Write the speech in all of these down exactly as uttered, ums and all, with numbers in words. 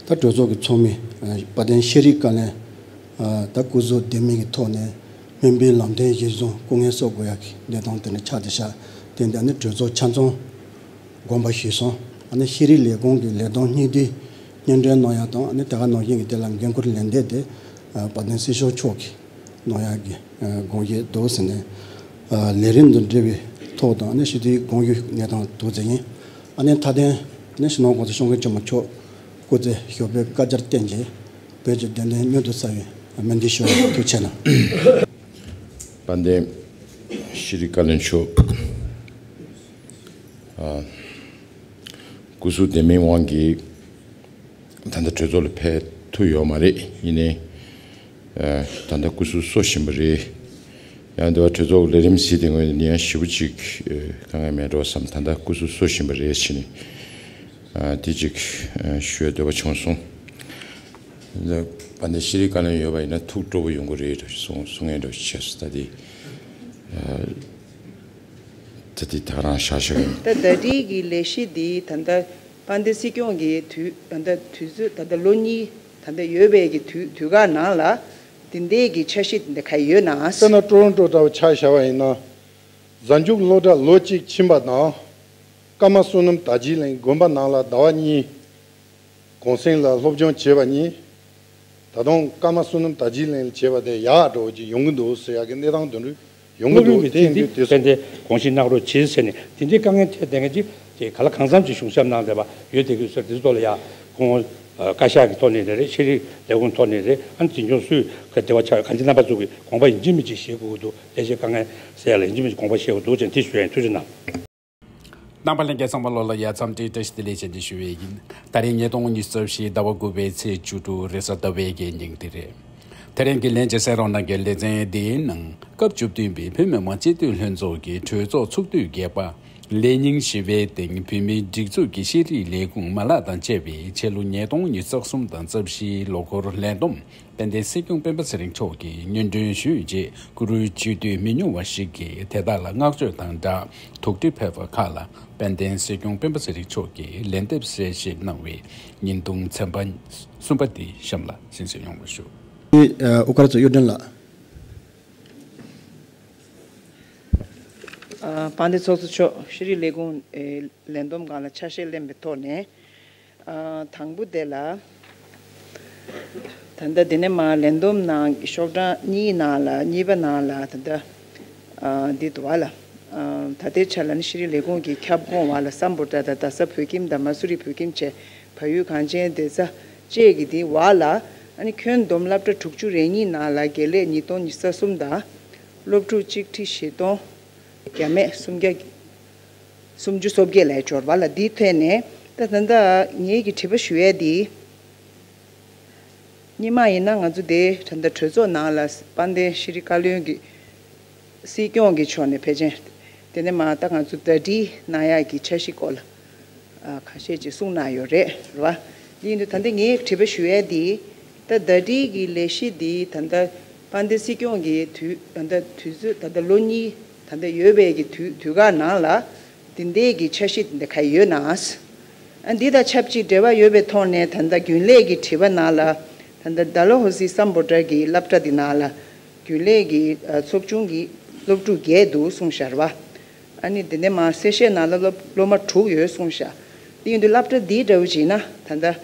ད་གྲོས་ཚོགས་ཀྱི་ཚོགས་མི་དཔལ་ལྡན་ཤེས་རིག་བཀའ་བློན་ད་སྐུ་གཟུགས་བདེ་མིན་གྱི་ཐོག་ནས་སྨན་པའི་ལམ་སྟོན་གཞིར་བཟུང་སྐུ་ངལ་གསོ་དགོས་ཡག་གི་གནས་སྟངས་དེ་འདྲ་ཆགས་བསྡད་ཤག་དེ་འདི་ནི་གྲོས་ཚོགས་ཆ་ཚང་དགོངས་པ་ཞུས་སོང་། ཨ་ནི་ཤེས་རིག་ལས་ཁུངས་ཀྱི་ལས་དོན་སྙིང་བསྡུས་སྙན་སྒྲོན་གནང་ཡག་དང་། ཨ་ནི་དེ་ག་ནང་བཞིན་གྱི་དེ་ལ་འགན་འཁུར་ལེན་འདོད་དེ་དཔལ་ལྡན་སྲིད་སྐྱོང་མཆོག་གིས་གནང་ཡག་གི་དགོངས་བཞེས་འདུག་ཟེར་ནས། ལས་རིམ་དང་འབྲེལ་བའི་ཐོག་དང་ཨ་ནི་ཞུ་གཏུག་དགོངས་ཞུ་གནང་སྟངས་འདུག་ཟེར་ཡིན། ཨ་ནི་མཐའ་དོན་ཨ་ནི་སྤྱི་ནོར་༸གོང་ས་༸སྐྱབས་མགོན་ཆེན་པོ་མཆོག་སྐུ་ཚེ་ཞབས་པད་བསྐལ་བརྒྱར་བརྟན་ཅིང་བོད་ཀྱི་བདེན་དོན་མྱུར་དུ་གསལ་བའི་སྨོན་འདུན་ཞུ། ཐུགས་རྗེ་གནང་། དཔལ་ལྡན་ཤེས་རིག་བཀའ་བློན་མཆོག་ཨ། སྐུ་གཟུགས་བདེ་མིན་དབང་གིས་ད་ལྟ་གྲོས་ཚོགས་ལ་ཕེབས་ཐུབ་ཡོད་མ་རེད། ཡིན་ནའི་ཨ། ད་ལྟ་སྐུ་གཟུགས་གསོ་བཞིན་པ་རེད། ཡང་འདི་བ་གྲོས་ཚོགས་ལས་རིམ་གཟིགས་དེ་ངོས་ནས་ཡང་ཞེ་པོ་ཅིག་ཨ། དཀའ་ངལ་མེད་འགྲོ་བསམ། ད་ལྟ་སྐུ་གཟུགས་གསོ་བཞིན་པ་རེད་ཟེར་ནས་ཨ། དེ་ཅིག་ཨ། ཞུ་ཡ་འདོད་པ་བྱུང་སོང་། དཔལ་ལྡན་ཤེས་རིག་བཀའ་བློན་ཡོད་པ་ཡིན་ན་ཐུགས་སྤྲོ་པོ་ཡོང་གི་རེད་གསུང་གསུང་མཁན་འདྲ་བྱས་སོང་། ད་དེ་ཨ། ད་དེ་ད་རང་བཞག་བཞག་ཡིན། ད་ད་ལྟའི་གི་ལས་གཞི་འདི་ད་ལྟ་དཔལ་ལྡན་སྲིད་སྐྱོང་གི་དུས་ད་ལྟ་དུས་ཚོད་ད་ལྟ་ལོ་གཉིས་ད་ལྟ་ཡོད་པའི་གི་དུས་དུས་བཀག་ནང་ལ་དེ་འདྲའི་གི་འཆར་གཞི་དེ་འདྲ་ག་ཡོད་ན། དཔེར་ན་ཀྲོ་རོན་ཀྲོ་འདྲ་བོ་ཆ་བཞག་པ་ཡིན་ན། གཟའ་མཇུག་སློབ་གྲྭ་ལོ་གཅིག་ཕྱིན་པ་དང་། ཀརྨ་བསོད་ནམས་དར་རྒྱས་གླིང་དགོན་པ་ནང་ལ་ཟླ་བ་གཉིས་གུང་སེང་ལ་སློབ་སྦྱོང་བྱས་པ་གཉིས། ད་དུང་ཀརྨ་བསོད་ནམས་དར་རྒྱས་གླིང་ལ་བྱས་པ་དེ་ཡག་འགྲོ་གི་ཡོང་གི་འདུག་ཟེར་ཡག་གི་གནས་སྟངས་དེ་འདྲ་ཡོང་གི་འདུག་དེ་ཡིན་དུས་དེ་ཚོ་དཔལ་ལྡན་དགོངས་བཞེས་གནང་རོགས་གྱིས་ཟེར་ནས་དེ་འདྲའི་དཀའ་ངལ་འཕྲད་བསྡད་མཁན་ཅིག་དེ་ག་ལ་གང་འཚམ་ཅིག་གཞུང་ཞབས་གནང་བསྡད་པ་ཡོད་བསྡད་ཀྱི་ཡོད་ས་རེད། དེ་ཚོ་ཐོག་ལ་ཡ་ཁོང་བཀའ་ཤག་གི་ཐོག་ནས་རེད། ཤེས་རིག་ལས་ཁུངས་ཐོག་ནས་རེད། ཨ་ནི་འཛིན་སྐྱོང་སུས་ག་འབྲེལ་བ་ཆགས་གང་ཅི་རྣམ་པ་ཚོ་གི་དགོངས་པ་ཡིན་གཅིག་མིན་གཅིག་བཞེས་དགོས་ཀྱི་འདུག་ལས་བྱེད་དཀའ་ངལ་སེལ་ཡ་ལ་ཡིན་གཅིག་མིན་གཅིག་དགོངས་པ་བཞེས་དགོས་འདུག་ཅེས་དེ་ཞུ་ཡ་ཡིན། ཐུགས་རྗེ་གནང་། རྣམ་པ་ལྷན་རྒྱས་ཚང་མ་ལོ་ལ་ཡ་འཚམས་འདྲི་བཀྲ་ཤིས་བདེ་ལེགས་བྱས་ཏེ་ཞུ་བའི་ཡིན། ད་རིང་ཉིས་སྟོང་ཉི་ཤུ་རྩ་བཞི་ཟླ་བ་དགུ་པའི་ཚེས་བཅུ་དྲུག་རེས་གཟའ་ཟླ་བའི་གི་ཉིན་དེ་རེད། དེ་རིང་གི་ལྷན་རྒྱས་གསན་རོགས་གནང་གི་ལེ་ཚན་འདིའི་ནང་སྐབས་བཅུ་བདུན་པའི་བོད་མི་མང་སྤྱི་འཐུས་ལྷན་ཚོགས་ཀྱི་གྲོས་ཚོགས་ཚོགས་དུས་བརྒྱད་པ་ལས་ཉིན་བཞི་པའི་སྟེང་བོད་མིའི་སྒྲིག་འཛུགས་ཀྱི་ཤེས་རིག་ལས་ཁུངས་མ་ལག་དང་བཅས་པའི་ཆེད་ལུགས་ཉིས་སྟོང་ཉི་ཤུ་རྩ་གསུམ་དང་རྩ་བཞིའི་ལོ་འཁོར་ལས་བསྡོམས། དཔལ་ལྡན་སྲིད་སྐྱོང་སྤེན་པ་ཚེ་རིང་མཆོག་གིས་སྙན་སྒྲོན་ཞུས་རྗེས་བཀུར་འོས་སྤྱི་འཐུས་མི་ཉུང་བ་ཞིག་གིས་དེ་དག་ལ་བསྔགས་བརྗོད་དང་སྦྲགས་ཐུགས་ཁྲལ་ཕེབས་པ་ཁག་ལ་དཔལ་ལྡན་སྲིད་སྐྱོང་སྤེན་པ་ཚེ་རིང་མཆོག་གིས་ལན་འདེབས་གསལ་བཤད་གནང་བའི་བརྙན་ཐུང་ཚན་པ་གསུམ་པ་འདི་གཤམ་ལ་གསན་གཟིགས་ཡོང་བར་ཞུ། ཨ། དབུ་དཀར་གཙོ་གཡུ་སྒྲོན་ལགས། ཨ། དཔལ་ལྡན་ཚོགས་གཙོ་མཆོག་ཤེས་རིག་ལས་ཁུངས་ཨེ་ལས་བསྡོམས་སྒང་ལ་ཆ་ཤས་ལེན་པའི་ཐོག་ནས། ཨ། དང་པོ་དེ་ལ། ད་ལྟ་འདི་ནས་མར་ལས་བསྡོམས་ནང་ཤོག་གྲངས་གཉིས་ནང་ལ་གཉིས་པ་ནང་ལ་ད་ལྟ། ཨ། འདི་འདུག་བ་ལ། ཨ། ད་ལྟའི་ཆ་ལ་ནི་ཤེས་རིག་ལས་ཁུངས་ཀྱི་ཁྱབ་ཁོངས་བ་ལ་སམ་བྷོ་ཊ་དང་རྡ་ས་བོད་ཁྱིམ་དང་མ་སུ་རི་བོད་ཁྱིམ་བཅས་བལ་ཡུལ་གངས་ཅན་བདེ་རྩ་བཅས་ཀྱི་འདི་བ་ལ། ཨ་ནི་ཁྱོན་བསྡོམས་སློབ་གྲྭ་དྲུག་ཅུ་རེ་གཉིས་ནང་ལ་དགེ་ལས་ཉིས་སྟོང་ཉི་ཤུ་རྩ་གསུམ་དང་། སློབ་ཕྲུག་གཅིག་ཁྲི་བཞི་སྟོང་བརྒྱ་མེད་སུམ་བརྒྱ། སུམ་ཅུ་སོ་བརྒྱད་ལ་འབྱོར་བ་ལ་འདིའི་ཐད་ནས་ད་ད་ལྟ་ངེད་ཀྱི་དྲི་བ་ཞུ་ཡས་འདི། སྔོན་མ་ཡིན་ན་ང་ཚོ་དེ་ད་ལྟ་གྲོས་ཚོགས་ནང་ལ་དཔལ་ལྡན་ཤེས་རིག་བཀའ་བློན་གྱི་སྲིད་སྐྱོང་གི་ཕྱོགས་ནས་ཕལ་ཆེར་དེ་ནས་མ་ད་ང་ཚོ་ཟླ་སྒྲིལ་གནང་ཡག་གི་འཆར་གཞི་སྐོར་ལ་ཨ་ཁ་ཤས་ཅིག་གསུངས་གནང་ཡོད་རེད། རེད་བ། འདི་ཡིན་དུས་ད་ལྟ་ངའི་དྲི་བ་ཞུ་ཡས་འདི། ད་ཟླ་སྒྲིལ་གྱི་ལས་གཞི་འདི་ད་ལྟ་དཔལ་ལྡན་སྲིད་སྐྱོང་གི་དུས་ད་ལྟ་དུས་ཚོད་ད་ལྟ་ལོ་གཉིས་ད་ལྟ་ཡོད་པའི་གི་དུས་དུས་བཀག་ནང་ལ་འདི་འདྲའི་གི་འཆར་གཞི་འདི་འདྲ་ག་ཡོད་ན། ཨ་འདི་དང་ཆབས་ཅིག་འབྲེལ་བ་ཡོད་པའི་ཐོག་ནས་ད་ལྟ་རྒྱུན་ལས་ཀྱི་དྲི་བ་ནང་ལ་ད་ལྟ་ཌལ་ཧོ་སི་སམ་བྷོ་ཊ་གི་སློབ་གྲྭ་འདི་ནང་ལ་རྒྱུན་ལས་ཀྱི་ཨ་ཚོགས་ཆུང་གི་སློབ་ཕྲུག་བརྒྱད་འདུག་གསུངས་ཤག་རེད་བ། ཨ་ནི་འདི་ནས་མར་གསལ་བཤད་ནང་ལ་སློབ་སློབ་མ་དྲུག་ཡོད་གསུངས་ཤག་འདི་ཡིན་དུས་སློབ་གྲྭ་འདིའི་འདྲ་བོ་བྱས་ན་ད་ལྟ།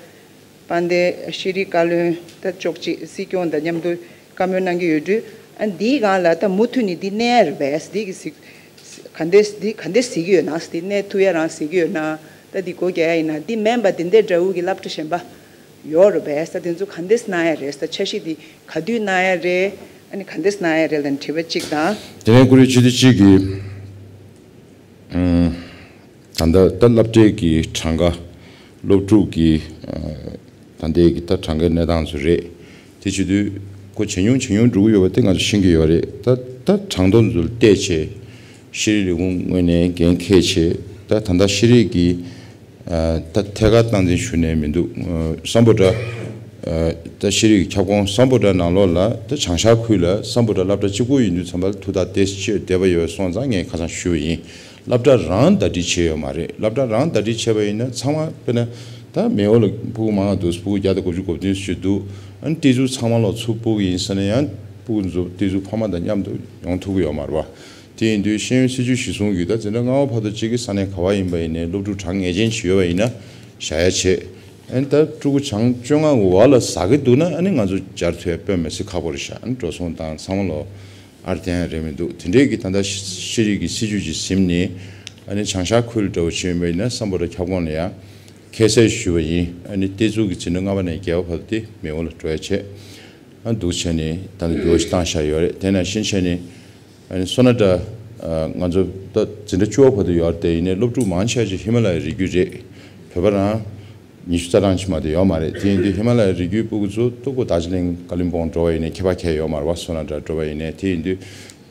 དཔལ་ལྡན་ཤེས་རིག་བཀའ་བློན་ད་ཅོག་ཅིག་སྲིད་སྐྱོང་དང་མཉམ་དུ་བཀའ་མོལ་གནང་གི་ཡོད་དུས། ཨ་འདིའི་སྒང་ལ་ད་མུ་མཐུད་ནས་འདི་གནས་རེད་པས། འདི་གི་གཟིགས་ག་འདྲས་འདི་ག་འདྲས་གཟིགས་ཀྱི་ཡོད་ན། འདི་གནས་ཐུབ་ཡ་རང་གཟིགས་ཀྱི་ཡོད་ན། ད་འདི་སྒོ་རྒྱག་ཡ་ཡིན་ན། འདི་མིན་པ་འདི་འདྲའི་འདྲ་བོ་གི་སློབ་གྲྭ་གཞན་པ་ཡོད་རེད་པས། ད་དེ་ཚོ་ག་འདྲས་གནང་ཡ་རེད། ད་འཆར་གཞི་འདི་ག་དུས་གནང་ཡ་རེད། ཨ་ནི་ག་འདྲས་གནང་ཡ་རེད་ལབ་དྲི་བ་གཅིག་དང་། དེ་ནས་བཀུར་འོས་སྤྱི་འཐུས་གཅིག་གིས། ཨུམ། ད་ལྟ་ད་སློབ་གྲྭའི་གི་གྲངས་ཀ། སློབ་ཕྲུག་གི་ཨ་ད་ལྟའི་གི་ད་གྲངས་ཀའི་གནས་སྟངས་ཚོ་རེད། དེ་བྱེད་དུས་ཁོ་ཇེ་ཉུང་ཇེ་ཉུང་འགྲོ་གི་ཡོད་པ་དེ་ང་ཚོ་ཤེས་ཀྱི་ཡོད་རེད། ད་ད་གྲངས་ཐོ་ཚོ་ལ་བལྟས་བྱས་ཤེས་རིག་ལས་ཁུངས་ངོས་ནས་འགན་འཁྱེར་བྱས་ད་ད་ལྟ་ཤེས་རིག་གི་ཨ་ད་ཐད་ཀར་སྟངས་འཛིན་ཞུ་ནས་མི་འདུག་ཨ་སམ་བྷོ་ཊ་ཨ་ད་ཤེས་རིག་ཁྱབ་ཁོངས་སམ་བྷོ་ཊ་ནང་ལོགས་ལ་ད་བྱང་ཤར་ཁུལ་ལ་སམ་བྷོ་ཊ་སློབ་གྲྭ་གཅིག་པོ་ཡིན་དུས་ཙམ་པ་ལ་ཐུགས་ཐག་དེ་ཆོད་བསྡད་པ་ཡོད་སོང་ཙང་ངས་ཁ་སང་ཞུས་པ་ཡིན། སློབ་གྲྭ་རང་ཟླ་སྒྲིལ་བྱས་ཡོད་མ་རེད། སློབ་གྲྭ་རང་ཟླ་སྒྲིལ་བྱས་པ་ཡིན་ན་ཚང་མ་དཔེར་ན་ ད་མེས་ཨོ་ལ་ཕྲུ་གུ་མང་ང་འདུག་ཕྲུ་གུ་བརྒྱ་དང་དགུ་བཅུ་གོ་བདུན་ཞིག་འདུག་ཨ་ནི་ཏི་ཛུ་ཚང་མ་ལོ་ཚུར་ཕྲུ་གུ་ཡིན་ས་ནས་ཡང་ཕྲུ་གུ་ཚོ་ཏི་ཛུ་ཕ་མ་དང་མཉམ་དུ་ཡོང་ཐུབ་ཀྱི་ཡོད་མ་རེད་བ། དེ་ཡིན་དུས་ཤེས་ཡོན་སྲིད་བྱུས་གཞིར་བཟུང་གིས་ད་འཛིན་གྲྭ་ལྔ་པ་བར་དུ་གཅིག་གི་ས་གནས་ག་བ་ཡིན་པ་ཡིན་ནའི་སློབ་ཕྲུག་གྲངས་ངེས་ཅན་ཞིག་ཡོད་པ་ཡིན་ན་བཞག་ཡ་བྱེད། ཨ་ནི་ད་ཕྲུ་གུ་གྲངས་བཅོ་ལྔ་འོག་ལ་ཟ་གི་འདུག་ན་ཨ་ནི་ང་ཚོ་སྦྱར་ཐུབ་ཡ་དཔེ་མི་སྲིད་ཁག་པོ་རེད་ཤག་ཨ་ནི་འགྲོ་སོང་དང་ཚང་མ་ལོ་ཨར་བརྟན་རེད་མི་འདུག་དེ་འདྲས་ཀྱི་ད་ལྟ་ཤེས་རིག་གི་སྲིད་བྱུས་ཀྱི་ཟིན་ནས་ཨ་ནི་བྱང་ཤར་ཁུལ་འདྲ་བོ་ཞིག་ཡིན་པ་ཡིན་ན་སམ་བྷོ་ཊ་ཁྱབ་ཁོངས་ལ་ཡ་ཁྱད་བསད་ཞུས་པ་ཡིན། ཨ་ནི་ཏི་ཛུ་གི་འཛིན་གྲྭ་ལྔ་པ་ནས་བརྒྱད་པ་བར་དུ་དེ་མེས་ཨོ་ལ་འགྲོ་ཡ་བྱེད། ཨ་འདུག་བྱས་ནས་ད་ལྟ་འགྱུར་བ་ཞིག་བཏང་བཞག་ཡོད་རེད། དེ་ནང་བཞིན་བྱས་ནས་ཨ་ནི་སོ་ན་ཊ་ང་ཚོ་ད་འཛིན་གྲྭ་བཅུ་པ་བར་དུ་ཡོད་རེད། དེ་ཡིན་ནའི་སློབ་ཕྲུག་མང་ཆེ་བ་ཞིག་ཧི་མ་ལ་ཡའི་རི་རྒྱུད་རེད། བོད་པ་རང་ཉི་ཤུ་རྩ་གྲངས་ཅིག་མ་གཏོགས་ཡོད་མ་རེད། དེ་ཡིན་དུས་ཧི་མ་ལ་ཡའི་རི་རྒྱུད་ཕྲུ་གུ་ཚོ་སྟུག་པོ་རྡོ་རྗེ་གླིང་ཀ་ལིམ་པོང་འགྲོ་བ་ཡིན་ནའི་ཁྱད་པར་ཁྱད་ཡོད་མ་རེད་བ། སོ་ན་ཊ་འགྲོ་བ་ཡིན་ནའི་དེ་ཡིན་དུས།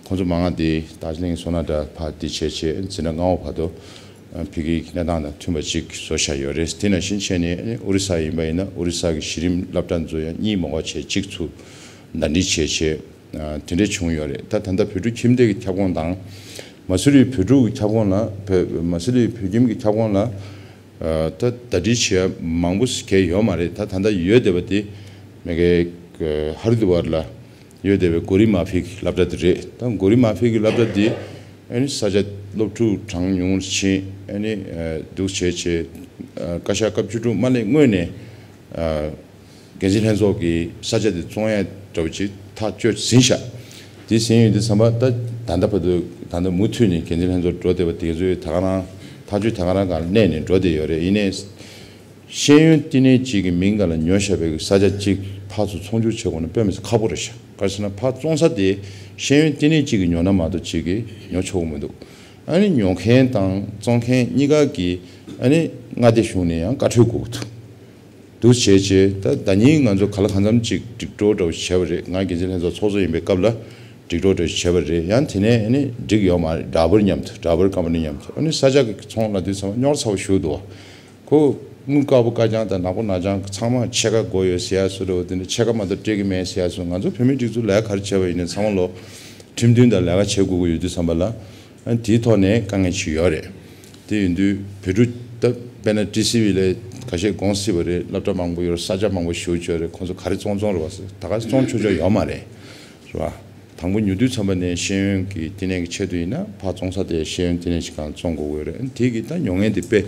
ཁོང་ཚོ་མང་ང་དེ་རྡོ་རྗེ་གླིང་སོ་ན་ཊ་ཕར་དེ་བྱས་བྱས་འཛིན་གྲྭ་ལྔ་པ་བར་དུ་ཨ་ཕ་གིའི་གནས་སྟངས་དང་མཐུན་པ་ཅིག་བཟོ་བཞག་ཡོད་རེད། དེ་ནང་བཞིན་བྱས་ནས་ཨ་ནི་ཨོ་རི་ས་ཡིན་པ་ཡིན་ན་ཨོ་རི་ས་གི་གཞི་རིམ་སློབ་གྲྭ་ཚོ་ཡང་གཉིས་མ་འགོར་བྱས་གཅིག་ཚུར་ཟླ་སྒྲིལ་བྱས་བྱས་ཨ་དེ་འདྲས་བྱུང་ཡོད་རེད། ད་ད་ལྟ་བོད་ཕྲུག་ཁྱིམ་སྡེ་གི་ཁྱབ་ཁོངས་དང་མ་སུ་རི་བོད་ཕྲུག་གི་ཁྱབ་ཁོངས་ལ་བོད་མ་སུ་རི་བོད་ཁྱིམ་གྱི་ཁྱབ་ཁོངས་ལ་ཨ་ད་ཟླ་སྒྲིལ་བྱས་མང་པོ་ཞིག་གས་ཡོད་མ་རེད། ད་ད་ལྟ་ཡོད་བསྡད་པ་དེ་མ་གི་ཧ་རི་དུ་ཝར་ལ་ཡོད་བསྡད་པའི་གོ་རི་མ་ཕི་གི་སློབ་གྲྭ་དེ་རེད། ད་གོ་རི་མ་ཕི་གི་སློབ་གྲྭ་དེ་ཨ་ནི་ས་ཆ་སློབ་ཕྲུག་གྲངས་ཉུང་ཕྱིན་ཨ་ནི་འདུག་བྱས་བྱས་བཀའ་ཤག་སྐབས་བཅུ་དྲུག་མ་སླེབས་སྔོན་ནས་འགན་འཛིན་ལྷན་ཚོགས་ཀྱིས་ས་ཆ་དེ་བཙོང་ཡ་འདྲ་བོ་ཅིག་ཐག་གཅོད་ཟིན་ཤག་དེ་ཟིན་ཡོད་དུས་ཙམ་པ་ད་ད་ལྟ་བར་དུ་ད་ལྟ་མུ་མཐུད་ནས་འགན་འཛིན་ལྷན་ཚོགས་འགྲོ་བསྡད་པ་དེ་ཚོས་ད་ག་རང་ཐག་གཅོད་ད་ག་རང་སྒང་གནས་ནས་འགྲོ་བསྡད་ཡོད་རེད། ཡིན་ནའི། ཤེས་ཡོན་བསྟི་གནས་གཅིག་གི་མིང་སྒང་ལ་ཉོ་བཞག་པའི་ས་ཆ་གཅིག་ཕར་ཚུར་ཚོང་སྒྱུར་བྱེད་དགོས་ན་དཔེ་མི་སྲིད་ཁག་པོ་རེད་ཤག་ག་རེ་ཟེར་ན་ཕར་བཙོང་ས་དེ་ཤེས་ཡོན་བསྟི་གནས་གཅིག་གིས་ཉོ་ན་མ་གཏོགས་གཅིག་གིས་ཉོ་ཆོག་གི་མི་འདུག་ཨ་ནི་ཉོ་མཁན་དང་བཙོང་མཁན་གཉིས་ཀ་གིས་ཨ་ནི་མངའ་སྡེ་གཞུང་ནས་ཡང་བཀའ་འཁྲོལ་དགོས་ཀྱི་འདུག་འདུག་བྱས་བྱས་ད་ཟླ་ཉིན་ང་ཚོ་ག་ལ་གང་འཚམ་ཅིག་སྒྲིག་གྲོགས་འདྲ་བོ་བྱས་པ་རེད། ང་འགན་འཛིན་ལྷན་ཚོགས་ཚོགས་གཙོ་ཡིན་པའི་སྐབས་ལ་སྒྲིག་གྲོགས་འདྲ་བོ་བྱས་པ་རེད། ཡང་དེ་ནས་ཨ་ནི་འགྲིག་ཡོད་མ་རེད། ཌ་བར་མཉམ་དུ་ཌ་བར་ཀམ་པ་ནི་མཉམ་དུ་ཨ་ནི་ས་ཆ་གི་ཚོང་ལ་དུས་ཚང་མ་རྙོག་ཚ་པོ་ཞིག་འདུག་ཁོ་དངུལ་དཀར་པོ་དཀར་རྐྱང་དང་ནག་པོ་ནག་རྐྱང་ཚང་མ་ཕྱེད་ཀ་དགོས་ཡོད་ཟེར་ཡ་བཟོ་འདྲ་བོ་དེ་འདྲ་ཕྱེད་ཀ་མ་གཏོགས་སྤྲད་ཀྱི་མེད་ཟེར་ཡ་བཟོ། ང་ཚོ་བོད་མིའི་སྒྲིག་འཛུགས་ལས་ཀ་ག་རེ་བྱས་པ་ཡིན་ནའི་ཚང་མ་ལོ་ཁྲིམས་མཐུན་དང་ལས་ཀ་བྱེད་དགོས་ཀྱི་ཡོད་དུས་ཙམ་པ་ལ་ཨ་དེའི་ཐོག་ནས་དཀའ་ངལ་ཅིག་ཡོད་རེད། དེ་ཡིན་དུས་བོད་ཕྲུག་ད་དཔེར་ན་ཊི་སི་ཝི་ལས་ཁ་ཤས་དགོངས་སྲིད་པ་རེད། སློབ་གྲྭ་མང་པོ་ཡོད་རེད། ས་ཆ་མང་པོ་ཞེ་པོ་ཅིག་ཡོད་རེད། ཁོང་ཚོ་ག་རེ་བཙོང་བཙོང་རེད་བ་ཟེར། ད་ག་བཙོང་ཆོག་ཆོག་ཡོད་མ་རེད། རེད་བ། དང་པོ་ཉོ་དུས་ཙམ་པ་ནས་ཤེས་ཡོན་གྱི་བསྟི་གནས་ཀྱི་ཆེད་དུ་ཡིན་ན་ཕར་བཙོང་ས་དེ་ཤེས་ཡོན་བསྟི་གནས་ཀྱི་སྒང་བཙོང་དགོས་ཀྱི་ཡོད་རེད། དེ་གི་ད་ཉོ་མཁན་དེ་དཔེ་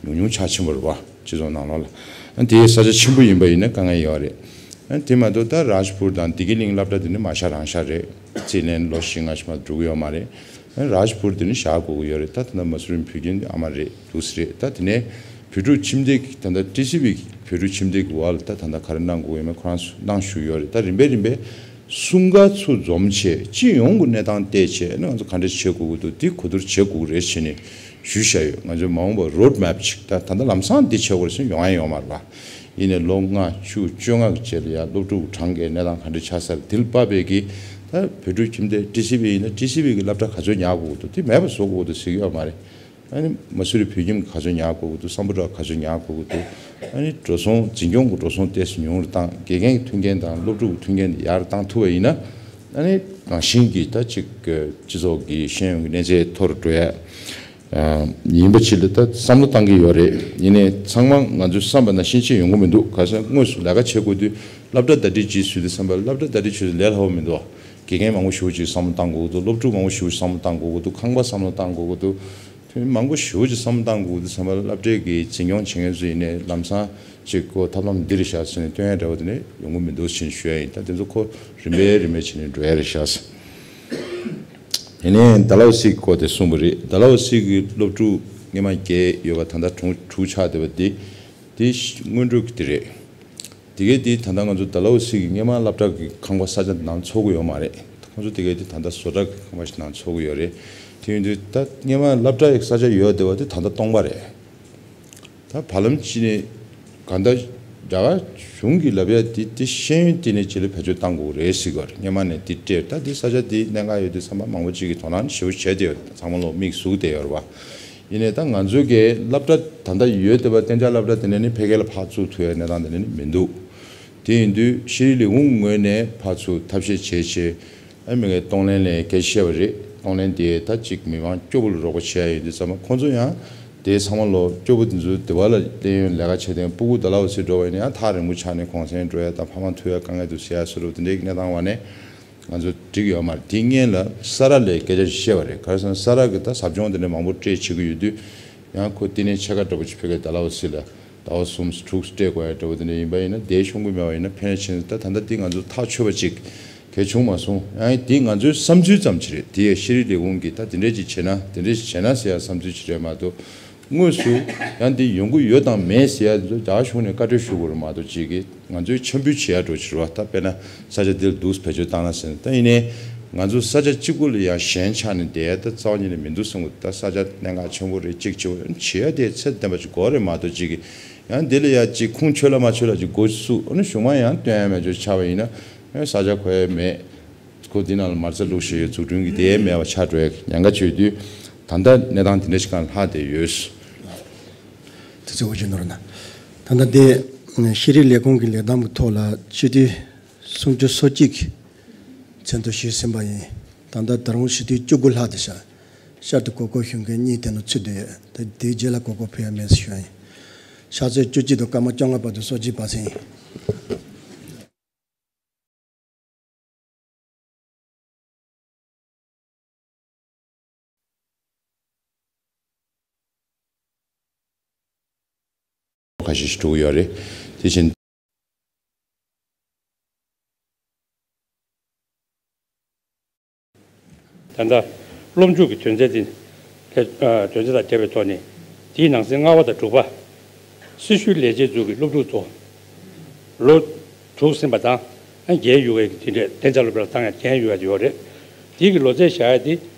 ཉུང་ཉུང་ཆགས་ཕྱིན་པ་རེད་བ། སྤྱི་ཚོགས་ནང་ལོགས་ལ། དེའི་ས་ཆ་ཆེན་པོ་ཡིན་པ་ཡིན་ན་དཀའ་ངལ་ཡོད་རེད། དེ་མ་གཏོགས་ད་རཱཇ་པུར་དང་བདེ་སྐྱིད་གླིང་སློབ་གྲྭ་དེ་ནི་མ་བཞག་རང་བཞག་རེད། རྩིས་ལེན་ལོ་བཞི་ལྔ་ཞིག་མ་འགྲོ་གི་ཡོད་མ་རེད། རཱཇ་པུར་དེ་ནི་བཞག་དགོས་ཀྱི་ཡོད་རེད། ད་ད་ལྟ་མ་སུ་རི་བོད་ཁྱིམ་དེ་ཨ་མ་རེད་འདུག་སེ་རེད། ད་དེ་ནས་བོད་ཕྲུག་ཁྱིམ་སྡེ་གི་ད་ལྟ་ཊི་སི་ཝི་གི་བོད་ཕྲུག་ཁྱིམ་སྡེ་གི་འོག་ལ་ད་ད་ལྟ་ག་རེ་གནང་དགོས་ཡོད་མེད་ཁོ་རང་ཚོ་གནང་བཞུགས་ཡོད་རེད། ད་རིམ་པས་རིམ་པས་གསུམ་ཀ་ཚུར་འཛོམས་བྱས་སྤྱི་ཡོངས་ཀྱི་གནས་སྟངས་བལྟས་བྱས་ཨ་ནི་ང་ཚོ་ག་འདྲ་བྱེད་དགོས་ཀྱི་འདུག་འདི་གོ་བསྡུར་བྱེད་དགོས་ཀྱི་རེད་ཟེར་ནས་ཞུས་བཞག་ཡོད། ང་ཚོའི་མ་འོངས་པར་རོཌ་མེབ་ཅིག་ད་ད་ལྟ་ལམ་སང་འདི་བྱེད་དགོས་རེད་ཟེར་ཡོང་ཡ་ཡོད་མ་རེད་པ། ཡིན་ནའི་ལོ་ལྔ་བཅུ་བཅོ་ལྔ་གི་རྗེས་ལ་ཡ་སློབ་ཕྲུག་གྲངས་ཀའི་གནས་སྟངས་ག་འདྲ་ཆགས་ས་རེད། དེ་ལ་དཔག་པའི་གི་ད་བོད་ཕྲུག་ཁྱིམ་སྡེ་ཊི་སི་ཝི་ཡིན་ན་ཊི་སི་ཝི་གི་སློབ་གྲྭ་ག་ཚོད་ཉར་དགོས་ཀྱི་འདུག་དེ་མེད་པ་བཟོ་དགོས་ཀྱི་འདུག་ཟེར་གྱི་ཡོད་མ་རེད། ཨ་ནི་མ་སུ་རི་བོད་ཁྱིམ་གྱིས་ག་ཚོད་ཉར་དགོས་ཀྱི་འདུག་སམ་བྷོ་ཊ་ག་ཚོད་ཉར་དགོས་ཀྱི་འདུག་ཨ་ནི་འགྲོ་སོང་འཛིན་སྐྱོང་གི་འགྲོ་སོང་ཏོག་ཙམ་ཉུང་རུ་བཏང་། དགེ་རྒན་གྱི་མཐུན་རྐྱེན་དང་སློབ་ཕྲུག་གི་མཐུན་རྐྱེན་དེ་ཡར་བཏང་ཐུབ་པ་ཡིན་ན་ཨ་ནི་རང་བཞིན་གྱིས་ད་ཅིག་སྤྱི་ཚོགས་ཀྱི་ཤེས་ཡོན་གྱི་གནས་ཚད་མཐོ་རུ་འགྲོ་ཡ་ཡིན་པ་ཅིག་ལ་ད་བསམ་བློ་བཏང་གི་ཡོད་རེད། ཡིན་ནའི་ཚང་མ་ང་ཚོས་བསམ་པ་ནང་བཞིན་ཅིག་ཡོང་གི་མི་འདུག་ག་ས་དངོས་སུ་ལས་ཀ་བྱེད་དགོས་དུས་སློབ་གྲྭ་ཟླ་སྒྲིལ་ཅིག་བཟོས་དུས་ཙམ་པ་སློབ་གྲྭ་ཟླ་སྒྲིལ་བྱེད་དུས་ལས་སླ་པོ་མི་འདུག་དགེ་རྒན་མང་པོ་ཞེ་པོ་ཅིག་བསམ་བློ་བཏང་དགོས་ཀྱི་འདུག་སློབ་ཕྲུག་མང་པོ་ཞེ་པོ་ཅིག་བསམ་བློ་བཏང་དགོས་ཀྱི་འདུག་ཁང་པ་བསམ་བློ་བཏང་དགོས་ཀྱི་འདུག་དེ་མང་པོ་ཞེ་པོ་ཅིག་བསམ་བློ་བཏང་དགོས་ཀྱི་འདུག་བསམ་པ་སློབ་གྲྭའི་གི་འཛིན་སྐྱོང་བྱེད་མཁན་ཚོ་ཡིན་ནའི་ལམ་སང་ཅིག་ཁོ་ཐབས་ལམ་འདི་རེད་ཤག་ཟེར་ནས་སྟོན་ཡ་འདྲ་བོ་དེ་ནས་ཡོང་གི་མི་འདུག་ཅེས་ཞུ་ཡ་ཡིན། ད་དེ་ཚོ་ཁོ་རིམ་པས་རིམ་པས་བྱས་ནས་འགྲོ་ཡ་རེད་ཤག་ཡིན་ནའི་ཌལ་ཧོ་སི་གི་སྐོར་དེ་གསུངས་པ་རེད། ཌལ་ཧོ་སི་གི་སློབ་ཕྲུག་སྔོན་མ་བརྒྱད་ཡོད་པ་ད་ལྟ་དྲུག་དྲུག་ཆགས་བསྡད་པ་དེ་དེ་སྔོན་འགྲོ་གི་དེ་རེད། དེ་གའི་དེ་ད་ལྟ་ང་ཚོ་ཌལ་ཧོ་སི་གི་སྔོན་མ་སློབ་གྲྭ་གི་ཁང་པ་ས་ཆ་ནང་འཚོགས་ཀྱི་ཡོད་མ་རེད། ཁོང་ཚོ་དེ་གའི་དེ་ད་ལྟ་བཟོ་གྲྭ་གི་ཁང་པ་ཞིག་ནང་འཚོགས་ཀྱི་ཡོད་རེད། དེ་ཡིན་དུས་ད་སྔོན་མ་སློབ་གྲྭ་ཡི་ས་ཆ་ཡོད་བསྡད་པ་དེ་ད་ལྟ་སྟོང་པ་རེད། ད་བར་ལམ་ཅིག་ནས་གང་ལྟར་རྒྱ་གར་གཞུང་གིས་ལབ་ཡ་དེ་དེ་ཤེས་ཡོན་བསྟི་གནས་ཅིག་ལ་བེད་སྤྱོད་བཏང་དགོས་རེད་ཟེར་གྱི་ཡོད་རེད། སྔོན་མ་ནས་དེ་སྤྲད། ད་དེ་ས་ཆ་དེ་གནད་འགག་ཡོད་དུས་ཙམ་པ་མང་པོ་ཅིག་གིས་དོ་སྣང་ཞེ་པོ་བྱས་བསྡད་ཡོད་རེད། ཚང་མ་ལོ་མིག་ཟུག་བསྡད་ཡོད་རེད་བ། ཡིན་ནའི་ད་ང་ཚོའི་གི་སློབ་གྲྭ་ད་ལྟ་ཡོད་བསྡད་པ་གཏན་འཇགས་སློབ་གྲྭ་དེ་ནས་ནི་ཕ་གི་ལ་ཕར་བཙུགས་ཐུབ་ཡ་གནས་སྟངས་དེ་ནས་ནི་མི་འདུག་དེ་ཡིན་དུས་ཤེས་རིག་ལས་ཁུངས་ངོས་ནས་ཕར་ཚུར་ཐབས་ཤེས་བྱས་བྱས་ཨ་མི་གའི་གཏོང་ལེན་ལས་སྐད་ཆ་བཤད་པ་རེད། གཏོང་ལེན་དེ་ད་ཅིག་མི་མང་སྐྱོ་པོ་ལ་རོགས་པ་བྱེད་ཡ་ཡོད་དུས་ཙམ་པ་ཁོང་ཚོ་ཡང་ དེ་ཚང་མ་ལོ་སྐྱོ་པོ་དེ་ཚོ་དེ་བ་ལ་གླེང་ཡོན་ལས་ཀ་བྱེད་དེ་སྤུ་གུ་ད་ལ་འོ་ཚིག་འགྲོ་བ་ཡིན་ན་ཡང་ཐག་རིང་པོ་ཆགས་ནས་གུང་སེང་འགྲོ་ཡ་དང་ཕ་མ་ཐུག་ཡ་དཀའ་ངལ་འདུག་ཟེར་ཡ་བཟོ་འདྲ་དེ་འདྲའི་གནས་སྟངས་བ་ནས་ང་ཚོ་འགྲིག་ཡོད་མ་རེད། དེ་སྔོན་ལ་ས་ར་ལས་སྐད་ཆ་ཞིག་བཤད་པ་རེད། ག་རེ་ཟེར་ན་ས་ར་གི་ད་ཟབ་སྦྱོང་དེ་འདྲ་མང་པོ་སྤྲད་བྱེད་ཀྱི་ཡོད་དུས་ཡང་ཁོ་བསྟི་གནས་ཕྱེད་ཀ་འདྲ་པོ་ཅིག་ཕ་གིར་ད་ལ་འོ་ཚིག་ལ་ཟླ་བ་གསུམ་དྲུག་སྤྲད་དགོས་ཡ་འདྲ་པོ་དེ་འདྲ་ཡིན་པ་ཡིན་ན་དེའི་གཞུང་གི་མེད་པ་ཡིན་ན་ཕན་ཆེ་ན་ད་ད་ལྟ་འདི་ང་ཚོ་ཐག་ཆོད་པ་ཅིག་གལ་བྱུང་མ་སོང་། ཡང་དེ་ང་ཚོའི་བསམ་ཚུལ་ཙམ་ཅིག་རེད། དེ་ཡང་ཤེས་རིག་ལས་ཁུངས་ཀྱིས་ད་དེ་འདྲས་ཅིག་བྱས་ན་དེ་འདྲས་ཅིག་བྱས་ན་ཟེར་ཡ་བསམ་ཚུལ་ཅིག་རེད་མ་གཏོགས། དངོས་སུ་ཡང་འདི་ཡོང་གི་ཡོད་དང་མེད་ཟེར་ཡ་ཚོ་རྒྱ་གཞུང་ནས་བཀའ་འཁྲོལ་ཞུ་དགོས་རེད་མ་གཏོགས་ཅིག་གིས་ང་ཚོའི་འཆམ་འབུལ་བྱེད་ཡ་འགྲོ་ཕྱིར་བ་ད་དཔེར་ན་ས་ཆ་འདིར་འདུག་བེད་སྤྱོད་བཏང་ན་ཟེར་ན། ད་ཡིན་ནའི་ང་ཚོ་ས་ཆ་གཅིག་པུ་ལ་ཡང་ཞེན་ཆགས་ནས་བསྡད་ཡ་ད་རྩ་བ་ཉིད་ནས་མི་འདུག་བསམ་གི་འདུག་ད་ས་ཆ་གནད་འགག་ཆེན་པོ་རེད། གཅིག་བྱེད་དགོས་བྱེད་ཡ་དེ་ཚད་ལྡན་པ་ཅིག་དགོས་རེད་མ་གཏོགས་ཅིག་གིས་ཡང་འདི་ལ་ཡ་གཅིག་ཁུངས་འཁྱོལ་ལ་མ་འཁྱོལ་ལ་ཅིག་འགོ་བཙུགས། ཨ་ནི་གཞུང་མ་ཡང་སྟོན་ཡ་མེད་ཅོག་ཆགས་པ་ཡིན་ན་ཨ་ས་ཆ་གོ་ཡ་མེད། ཁོ་འདི་ནང་ལ་མ་རྩ་བླུགས་བཞག་ཡོད། འཛུགས་སྐྲུན་གྱི་དེ་མེད་པ་ཆགས་འགྲོ་ཡ་ཉེན་ཁ་ཆེ་དུས་ད་ལྟ་གནས་སྟངས་དེ་འདྲ་ཞིག་སྒང་ལྷག་བསྡད་ཡོད། དེ་ཚོ་འོ་ཅི་ནོར་ན། ད་ལྟ་དེ་ཤེས་རིག་ལས་ཁུངས་ཀྱི་ལས་བསྡོམས་ཀྱི་ཐོག་ལ་སྤྱི་འཐུས་སུམ་ཅུ་སོ་གཅིག་མཚན་ཐོ་ཞུས་ཟིན་པ་ཡིན། ད་ལྟ་ད་རུང་སྤྱི་འཐུས་བཅུ་དགུ་ལྷག་བསྡད་ཤག་ཤར་དུ་གོ་སྐབས་ཞུ་མཁན་གཉིས་དེ་ནང་ཚུད་བསྡད་ཡོད། ད་དེའི་རྗེས་ལ་གོ་སྐབས་ཕུལ་ཡ་མེད་ཟེར་ཞུ་ཡ་ཡིན། ཕྱག་ཚོད་བཅུ་གཅིག་དང་སྐར་མ་བཅོ་ལྔ་བར་དུ་སོ་གཅིག་པ་སེང་། ཁ་ཤས་ཤིག་འགྲོ་གི་ཡོད་རེད། དེ་བཞིན། ད་ལྟ་སློབ་འཇུག་གི་དོན་ཚན་འདི་ལ་དོན་ཚན་དང་འབྲེལ་བའི་ཐོག་ནས་དེའི་ནང་གསེས་ལྔ་པ་དང་དྲུག་པ། སྲི་ཞུའི་ལས་བྱེད་ཚོ་གི་སློབ་ཕྲུག་ཚོ་ལོ་དྲུག་ཟིན་པ་དང་རྒན་ཡོལ་བའི་དེ་འདྲས་གཏན་འཇགས་སློབ་གྲྭར་བཏང་ཡ་རྒན་ཡོལ་བ་ཡོད་རེད། དེའི་གི་ལོ་ཚད་བཞག་ཡ་དེ་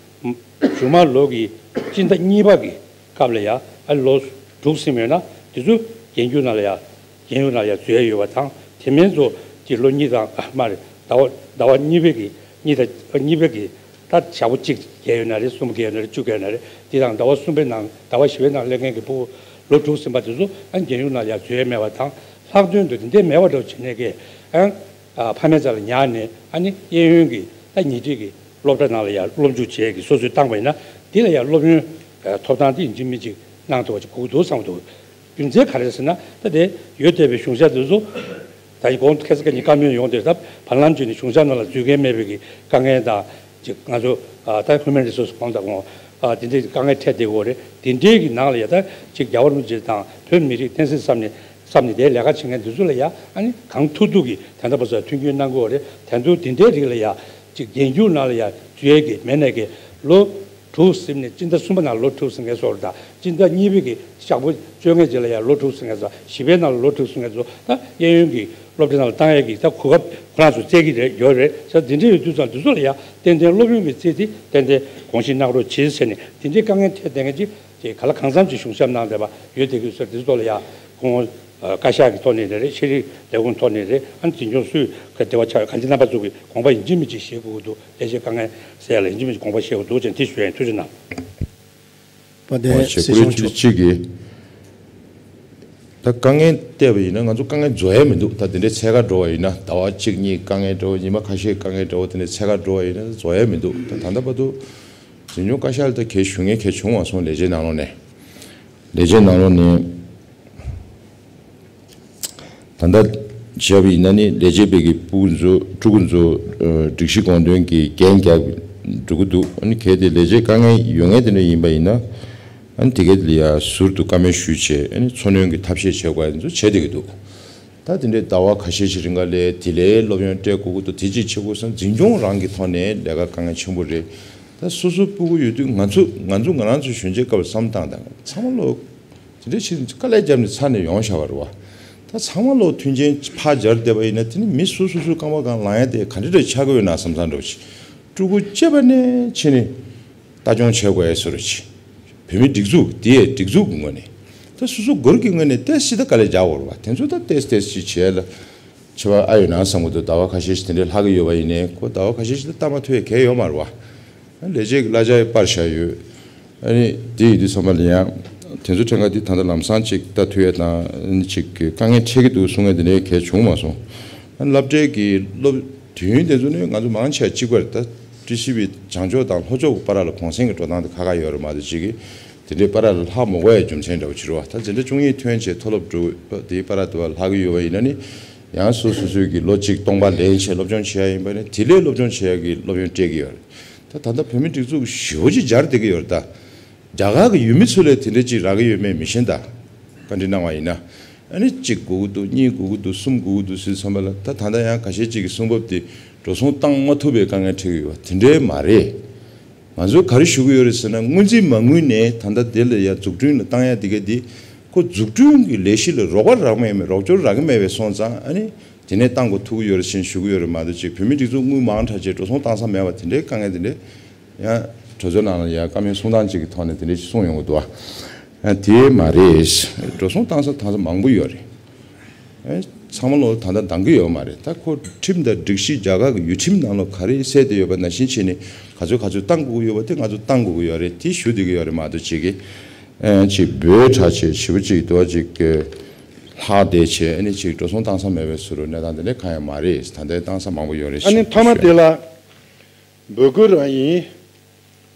མཇུག་མ་ལོ་གི་སྤྱི་ཟླ་གཉིས་པ་གི་སྐབས་ལ་ཡ་ཨ་ལོ་དྲུག་ཟིན་ཡོད་ན་དེ་ཚོ་རྒན་རྒྱུགས་ནང་ལ་ཡ། རྒན་ཡོལ་ནང་ཡང་འཛུལ་ཡ་ཡོད་པ་དང་དེ་མིན་ཚོ་དེ་ལོ་གཉིས་དང་ཨ་མ་རེད། ཟླ་བ་ཟླ་བ་གཉིས་པའི་གི་གཉིས་དང་གཉིས་པའི་གི་ད་ཞག་པོ་གཅིག་བརྒལ་ཡོད་ན་རེད། གསུམ་བརྒལ་ཡོད་ན་རེད། བཅུ་བརྒལ་ཡོད་ན་རེད། དེ་དང་ཟླ་བ་གསུམ་པའི་ནང་ཟླ་བ་བཞི་པའི་ནང་སླེབས་མཁན་གི་ཕྲུ་གུ་ལོ་དྲུག་ཟིན་པ་དེ་ཚོ་ཨ་རྒན་ཡོལ་ནང་ཡང་འཛུལ་ཡ་མེད་པ་དང་ལྷག་དོན་དུ་དེ་འདྲའི་མེད་པ་འདྲ་བོ་བྱེད་ནས་གི་ཨ་ཕ་མའི་རྩ་ལ་ཉར་ནས་ཨ་ནི་གཡས་གཡོན་གི་ད་ཉེ་འཁྲིས་གི་སློབ་གྲྭ་ནང་ལ་ཡང་སློབ་འཇུག་བྱེད་ཀྱི་སོ་སོས་བཏང་པ་ཡིན་ན་དེ་ལ་ཡང་སློབ་ཡོན་ཐོབ་ཐང་དེ་ཡིན་གཅིག་མིན་གཅིག་གནང་ཐུབ་པ་ཅིག་དགོས་ཀྱི་འདུག་བསམ་གྱི་འདུག་རྒྱུ་མཚན་ག་རེ་ཟེར་ན་ད་དེ་ཡོད་བསྡད་པའི་གཞུང་ཞབས་དེ་ཚོ་ད་ཡིན་གོང་ཁ་སང་ཁ་ཉིན་བཀའ་མོལ་ཡོང་དུས་ད་བར་ལམ་བརྒྱུད་ནས་གཞུང་ཞབས་ནང་ལ་འཛུལ་མཁན་མེད་པའི་གི་དཀའ་ངལ་དང་ཅིག་ང་ཚོ་ད་ཧུ་མན་རི་སོར་སི་གོང་དང་གོང་དེ་འདྲའི་དཀའ་ངལ་འཕྲད་བསྡད་ཡོད་རེད། དེ་འདྲའི་གི་ནང་ལ་ཡ་ད་ཅིག་རྒྱལ་བ་རིན་པོ་ཆེ་དང་བོད་མི་རིགས་བསྟན་སྲིད་བསམ་ནས་བསམ་ནས་དེའི་ལས་ཀ་བྱེད་མཁན་དེ་ཚོ་ལ་ཡ་ཨ་ནི་གང་ཐུབ་ཐུབ་ཀྱིས་ད་ལྟ་བར་དུ་མཐུན་རྐྱེན་གནང་གི་ཡོད་རེད། དེ་ཚོ་དེ་འདྲའི་རིགས་ལ་ཡ་ཅིག་རྒན་རྒྱུགས་ནང་ལ་ཡ་འཛུལ་ཡས་ཀྱི་མེད་ནས་ཀྱི་ལོ་དྲུག་ཟིན་ནས་སྤྱི་ཟླ་གསུམ་པ་ནང་ལོ་དྲུག་ཟིན་མཁན་ཚོ་དང་སྤྱི་ཟླ་གཉིས་པའི་གི་ཞག་པོ་བཅོ་ལྔའི་རྗེས་ལ་ཡང་ལོ་དྲུག་ཟིན་མཁན་ཚོ་བཞི་པའི་ནང་ལ་ལོ་དྲུག་ཟིན་མཁན་ཚོ་ད་གཡས་གཡོན་གྱི་སློབ་གྲྭ་ནང་ལ་བཏང་ཡས་ཀྱི་ད་གོ་སྐབས་ཁོ་རང་ཚོ་བཙལ་གྱི་རེད་ཡོད་རེད་ཟེར་དེ་འདྲ་ཡོད་དུས་ཙང་དེ་ཚོ་ལ་ཡང་ཏན་ཏན་སློབ་ཡོན་གྱི་རྩིས་དེ་ཏན་ཏན་དགོངས་བཞེས་གནང་རོགས་བྱེད་ཟེར་ནས་དེ་འདྲའི་དཀའ་ངལ་འཕྲད་བསྡད་མཁན་ཅིག་ཅིག་ག་ལ་གང་འཚམ་ཅིག་གཞུང་ཞབས་གནང་བསྡད་པ་ཡོད་བསྡད་ཀྱི་ཡོད་ཟེར་དེ་ཚོ་ལ་ཡང་ཁོང་བཀའ་ཤག་གི་ཐོག་ནས་རེད། ཤེས་རིག་ལས་ཁུངས་ཐོག་ནས་རེད། ཨ་ནི་འཛིན་སྐྱོང་སུས་ག་འབྲེལ་བ་ཆགས་གང་ཅི་རྣམ་པ་ཚོ་གི་དགོངས་པ་ཡིན་གཅིག་མིན་གཅིག་བཞེས་དགོས་ཀྱི་འདུག་ལས་བྱེད་དཀའ་ངལ་སེལ་ཡ་ལ་ཡིན་གཅིག་མིན་གཅིག་དགོངས་པ་བཞེས་དགོས་འདུག་ཅེས་དེ་ཞུ་ཡ་ཡིན། ཐུགས་རྗེ་གནང་། པ་དེ་ཨོ་ཆེ་སྲིད་སྐུ་ཚོགས་ཆུ་ཚོད་གཅིག་གི་ད་དཀའ་ངལ་བལྟས་པ་ཡིན་ན་ང་ཚོ་དཀའ་ངལ་བཟོ་ཡ་མི་འདུག་ད་དེ་འདྲའི་ཚད་བཀག་འགྲོ་བ་ཡིན་ན་ཟླ་བ་གཅིག་གཉིས་དཀའ་ངལ་འགྲོ་ཉི་མ་ཁ་ཤས་དཀའ་ངལ་འགྲོ་དེ་འདྲའི་ཚད་བཀག་འགྲོ་བ་ཡིན་ན་བཟོ་ཡ་མི་འདུག་ད་ད་ལྟ་བར་དུ་འཛིན་སྐྱོང་བཀའ་ཤག་ལ་ད་གལ་ཞུ་མཁན་གལ་བྱུང་བ་སོང་ལས་བྱེད་ནང་ལོགས་ནས་ལས་བྱེད་ནང་ལོགས་ནས། ད་ལྟ་བྱས་པ་ཡིན་ན་ནི་ལས་བྱེད་པའི་གི་སྤུ་གུ་ཚོ་ཕྲུ་གུ་ཚོ་སྒྲིག་གཞི་དགོངས་དོན་གྱི་འགན་རྒྱག་འགྲོ་གི་འདུག་ཨ་ནི་གལ་ཏེ་ལས་བྱེད་དཀའ་ངལ་ཡོད་མཁན་དེ་འདྲ་ཡིན་པ་ཡིན་ན་ཨ་ནི་དེ་ག་ལ་ཡ་ཟུར་དུ་བཀའ་མོལ་ཞུས་བྱས་ཨ་ནི་འཚོ་སྣོན་གྱི་ཐབས་ཤེས་བྱེད་དགོས་ཡ་ཚོ་བྱེད་བསྡད་ཀྱི་འདུག་ད་དེ་འདྲའི་ཟླ་བ་ཁ་ཤས་ཤིག་རིང་ག་ལས་དེ་ལས་སློབ་ཡོན་སྤྲད་དགོས་ཀྱི་འདུག་དེ་གཅིག་བྱེད་དགོས་སམ་འཛིན་སྐྱོང་རང་གི་ཐོག་ནས་ལས་ཀ་དཀའ་ངལ་ཆེན་པོ་རེད། ད་སོ་སོ་སྤུ་གུ་ཡོད་དུས་ང་ཚོ་ང་ཚོ་ང་རང་ཚོ་གཞོན་སྐྱེས་སྐབས་བསམ་བཏང་དང་ཚང་མ་ལོ། དེ་འདྲ་ཞིག་དཀའ་ལས་བརྒྱབ་ནས་ཚར་ནས་ཡོང་བཞག་པ་རེད་བ། ད་ཚང་མ་ལོ་མཐུན་རྐྱེན་ཕར་སྦྱར་བསྡད་པ་ཡིན་ན་དེ་ནི་མི་སོ་སོ་སོའི་རྐང་པ་སྒང་ལངས་ཡ་དེ་ག་འདྲ་འདྲ་ཆགས་ཀྱི་ཡོད་ན་བསམ་བསམ་འདྲ་བོ་ཞིག་ཕྲུ་གུ་སྐྱེས་པ་ནས་ཕྱིན་ནས་ལྟ་སྐྱོང་བྱེད་དགོས་ཡ་བཟོ་འདྲ་ཞིག་བོད་མིའི་སྒྲིག་འཛུགས་དེ་སྒྲིག་འཛུགས་ཀྱི་ངོས་ནས་ད་སོ་སོ་སྒེར་གྱི་ངོས་ནས་ཏོག་ཙམ་ད་དཀའ་ལས་རྒྱག་དགོས་རེད་བ། དེ་ཚོ་ད་ཏོག་ཙམ་ཏོག་ཙམ་ཅིག་བྱས་ལ། ཆེ་བ་ཨ་ཡོད་ན་བསམ་གྱི་འདུག་ཟླ་བ་ཁ་ཤས་ཤིག་དེ་འདྲའི་ལྷག་གི་ཡོད་པ་ཡིན་ནའི་ཁོ་ཟླ་བ་ཁ་ཤས་ཤིག་ལ་ལྟ་མ་ཐུབ་ཡ་གང་ཡོད་མ་རེད་བ། ལས་བྱེད་ཀྱི་གླ་ཆ་ཡང་སྤར་བཞག་ཡོད། ཨ་ནི་དེ་ཡིན་དུས་ཚང་མ་ལ་ཡང་དེ་ཚོ་ཕྲན་ཁ་འདི་ད་ལྟ་ལམ་སང་ཅིག་ལྟ་ཐུབ་ཡ་དང་ཨ་ནི་ཅིག་གི་དཀའ་ངལ་འཕྲད་ཀྱི་འདུག་གསུང་ཡ་དེ་འདྲའི་གལ་བྱུང་མ་སོང་། ཨ་ནི་སློབ་གྲྭའི་གི་སློབ་དུས་ཡུན་དེ་ཚོ་ནི་ང་ཚོ་མང་ཆེ་བ་གཅིག་པ་རེད། ད་ཏི་སི་བི་བྱང་ཕྱོགས་དང་ལྷོ་ཕྱོགས་ཀྱི་བར་ལ་གུང་སེང་གི་འགྲོ་སྟངས་དེ་ཁག་ཁག་ཡོད་རེད་མ་གཏོགས་ཅིག་གི་དེ་འདྲའི་བར་ལ་ལྷག་མ་དགོས་ཡ་རྒྱུ་མཚན་འདྲ་བོ་ཅིག་རེད་བ། ད་འཛིན་གྲྭ་བཅུ་གཉིས་ཐོན་བྱས་མཐོ་སློབ་འགྲོ་བ་དེའི་བར་དུ་བ་ལྷག་གི་ཡོད་པ་ཡིན་ན་ནི། ཡང་སོ་སོ་སོའི་གི་ལོ་གཅིག་སྟོང་པ་ལེན་བྱས་སློབ་སྦྱོང་བྱེད་ཡ་ཡིན་པ་ནི་དེ་ལས་སློབ་སྦྱོང་བྱེད་ཡ་གི་སློབ་ཡོན་སྤྲད་ཀྱི་ཡོད་རེད། ད་ད་ལྟ་བོད་མིའི་སྒྲིག་འཛུགས་ཞེ་པོ་ཅིག་སྦྱར་བསྡད་ཀྱི་ཡོད་རེད་ད། རྒྱ་གར་གྱི་ཡུལ་མི་ཚོ་ལས་དེ་འདྲ་ཅིག་རག་གི་ཡོད་མེད་མི་ཤེས་ད། བཀའ་འདྲི་གནང་བ་ཡིན་ན། ཨ་ནི་གཅིག་དགོས་ཀྱི་འདུག་གཉིས་དགོས་ཀྱི་འདུག་གསུམ་དགོས་ཀྱི་འདུག་ཟེར་བསམ་པ་ལ། ད་ད་ལྟ་ཡང་ཁ་ཤས་ཅིག་གི་གསུང་བབ་དེ་འགྲོ་སོང་བཏང་མ་ཐུབ་པའི་དཀའ་ངལ་འཕྲད་ཀྱི་ཡོད་པ་དེ་འདྲའི་མ་རེད། ང་ཚོས་ག་རེ་ཞུ་གི་ཡོད་རེད་ཟེར་ན། སྔོན་རྩིས་མ་དངུལ་ནས་ད་ལྟ་དེ་ལ་ཡ་འཛུགས་སྐྲུན་ལ་བཏང་ཡ་དེ་ག་དེ། ཁོ་འཛུགས་སྐྲུན་གྱི་ལས་གཞི་ལ་རོགས་པ་རག་མེད་མེད། རོགས་སྐྱོར་རག་གི་མེད་པས་སོང་ཙང་། ཨ་ནི་དེ་ནས་བཏང་དགོས་ཐུག་གི་ཡོད་རེད་ཟེར་ཞུ་གི་ཡོད་རེད་མ་གཏོགས། ཅིག་བོད་མིའི་སྒྲིག་འཛུགས་དངུལ་མང་དྲགས་བྱས་འགྲོ་སོང་བཏང་ས་མེད་པ་དེ་འདྲའི་དཀའ་ངལ་དེ་འདྲའི། ཡང་གྲོས་ཚོགས་ནང་ལ་ཡང་བཀའ་མོལ་གསུང་སྟངས་ཅིག་གི་ཐོག་ནས་དེ་འདྲའི་ཅིག་གསུངས་ཡོང་གི་འདུག་ཨ། དེ་མ་རེད། འགྲོ་སོང་བཏང་ས་བཏང་ས་མང་པོ་ཡོད་རེད། ཨེ། ཚང་མ་ལོ་ད་ལྟ་འདང་གི་ཡོད་མ་རེད། ད་ཁོ་ཁྲིམས་དང་སྒྲིག་གཞི་རྒྱ་གར་གྱི་ཡུལ་ཁྲིམས་ནང་ལོ་ག་རེ་གསལ་བསྡད་ཡོད་པ་ནང་བཞིན་བྱས་ནས་ག་ཚོད་ག་ཚོད་བཏང་དགོས་ཀྱི་ཡོད་པ་དེ་ང་ཚོ་བཏང་དགོས་ཀྱི་ཡོད་རེད། དེ་ཞུ་བསྡད་ཀྱི་ཡོད་རེད་མ་གཏོགས། ཅིག་གི་ཨེ་ཅིག་འབོད་དྲགས་བྱས་ཞེ་པོ་ཅིག་འདུག་ཅིག་གི་ལྷག་བསྡད་བྱས། ཨ་ནི་ཅིག་འགྲོ་སོང་བཏང་ས་མེད་པའི་བཟོ་འདྲ་གནས་སྟངས་དེ་འདྲ་གང་ཡང་མ་རེད། ད་ལྟའི་བཏང་ས་མང་པོ་ཡོད་རེད། ཨ་ནི་ཞེས་མཐའ་མ་ཞུ་དེ་ཡ། ལ་འབོད་སྐུལ་རང་ཡིན།